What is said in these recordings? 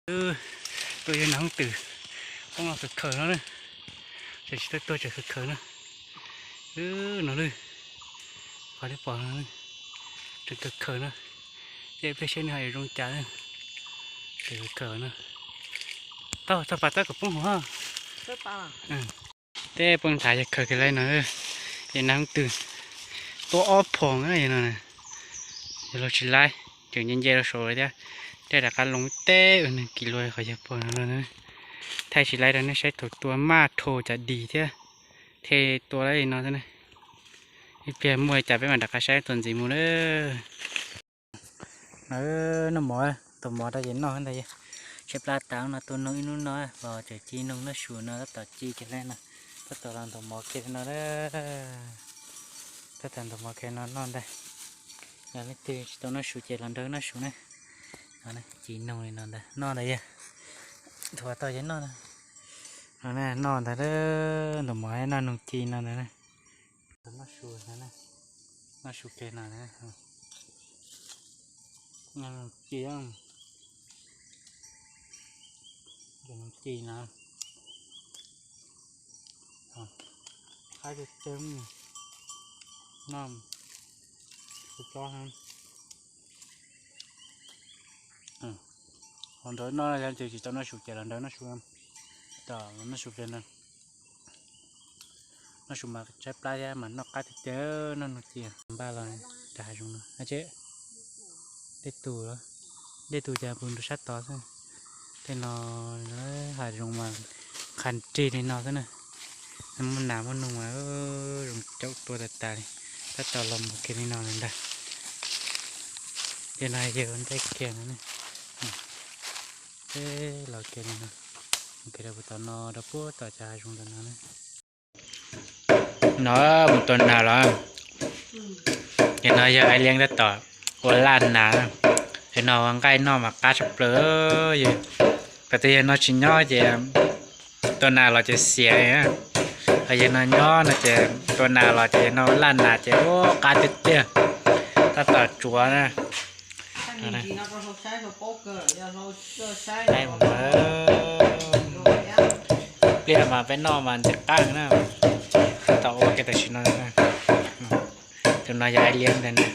Tuaj yog nas hooj twm, poob los khaws khaws no na. Tseem tsis tuaj tuag, tseem khaws khaws na. Wb no lwm, qhov nej pom no, tseem khaws khaws no. Ces pliag seb nws ho yuav zoo cas, tseem khaws khaws no. Tau txog pas tab kom poob hauv ho. Teb poob nthav yog khaws kiag lawm no. Ces nas hooj twm tuaj ob phom na yog no, yog los tsis laib, tseem nce nce rau saud lawm thiab. Tej rov qab loo teb ua nws kis lua qhov yog phom no na. Thaij tsis laib rau nej saib thaum tua maj rho cas dis thiab, thiaj tua laib li no xwb na. Ib pliag muaj li cas peb mam rov qab saib tua ntxiv mus na. Noj mov, tua mov rau ces noj ntag. Tshaib plab tas no tua noog ib hnub no los tseem ci noog noj su no, tab tom ci kiag li no. Tab tom los ntaus mov kiag li no, tab tom ntaus mov kiag no noj ntag. Yog leej twg tsis tau noj su ces los nrog noj su na. Ci noog li no ntag, noj ntag yog. Thuav tau ces noj. Noj ntag, ntaus mov noj noog ci no ntag. Noj su, noj su kiag no, ci, ci no, qab tiag tiag, noj tsis tau plob. Hos nrog noj ces tsis tau noj su ces los nrog noj su, tom noj su kiag no. Noj su mas tshaib plab thiab mas noj qab tiag tiag, noj noog ci. Npaj los rau hav zoov no, dej tus, dej tus cas puv nrug sab tod xwb. Tej no hav zoov mas qha nrig li no xwb na. Muaj nas muaj noog mas zoo caum tua tas tas li. Tab tom los mus kiag li no lawm ntag. Ces no yog ntej kiag no, peb los kiag li no, mus kiag rau puag tom no rau puag tom cov hav zoov ntawm no na. No mus tua nas los. Ces no yog Aib Liab tab tom ua laj nas. Ces no ua nqaij noj mas qab tshaj plaws. Yog, thaum twg yog no tsis nyob ces tua nas los ces xiam li. Ho yog no nyob no ces tua nas los ces yog no ua laj nas ces ua qab tiag tiag. Tab tom tsuav na. Pliag mas peb noj mas ntxim qab na. Tab tom ua kiag tam sim no. Tus no yog Aib Liab ntag na.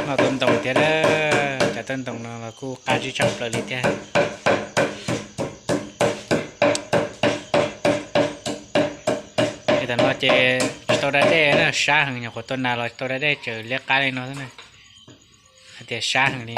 Noj tau ntoo thiab, cov tau ntoo no los kuj qab zib tshaj plaws li thiab. Tam no ces tsis tau da dej na, sab heev, nyuam qhuav tua nas los tsis tau da dej, tseem liab qab li no xwb na. Hais tias sab heev li.